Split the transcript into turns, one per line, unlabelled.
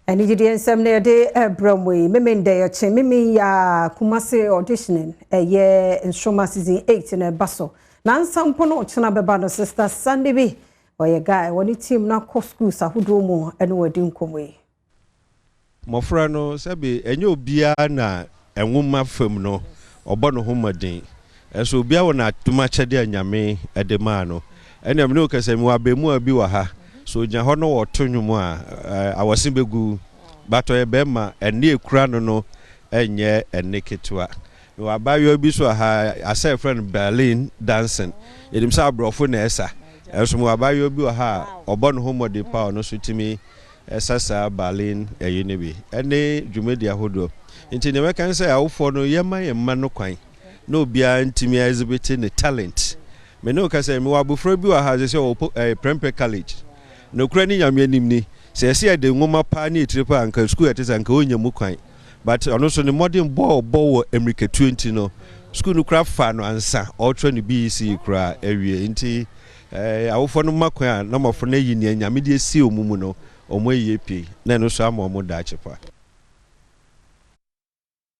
Anigyedeɛ nsɛm na yɛde rebrɛ mo yi. Memenda yɛkye Memen ya Kumasi auditioning ɛyɛ Nsoroma season 8 na ɛba so. Nansa mpo na ɔkyena bɛba no, Sister Sandy bi ɔyɛ guy wɔne team no akɔ schools ahodoɔ mu ɛne wɔdi nkɔmmɔ yi.
Mmɔfra no, sɛbi, ɛnyɛ obiara na nwoma fam no ɔbɔ ne ho mmɔden. Ɛnso obiara wɔ n'adom akyɛdeɛ a Nyame de maa no. Ɛnna mene wo kasa, mewɔ abɛɛmua bi wɔ ha. So ogyina hɔ na wɔto nnwom a, awɔse bɛgu. But ɔyɛ bɛrima, ɛnne ekura no ɛnyɛ ɛnne ketewa. Mewɔ abaayewa bi so wɔ ha, asɛ yɛfrɛ no ballet dancing. Yɛnim sɛ aborɔfo na ɛsa. Ɛnso mewɔ abaayewa bi wɔ ha a ɔbɔ ne ho mmɔden pa, ɔno nso tumi ɛsa saa ballet ɛyi no bi. Ɛne dwumadi ahodoɔ. Nti nea mɛka ne sɛ awofoɔ no, yɛma yɛn mma no kwan na obiara ntumi exhibit ne talent. Me ne wo kasa, mewɔ abɔfra bi wɔ ha sɛ ɔwɔ Prempeh College. Nokura ne Nyame anim ni, sɛ yɛsɛ yɛde nwoma paa ne etire paa, nka sukuu ɛte sɛ nka ɔnya mu kwan. But ɔno nso ne mmɔden bɔ ɔbɔ wɔ mmirikatuo nti no, sukuu no kora fa no ansa ɔretwerɛ ne BEC koraa awie. Nti awofoɔ no ma kwan a na mmɔfra no ayi nea Nyame de asi wɔn mu no, wɔn ayi pie na ɛno nso ama wɔn daakye pa.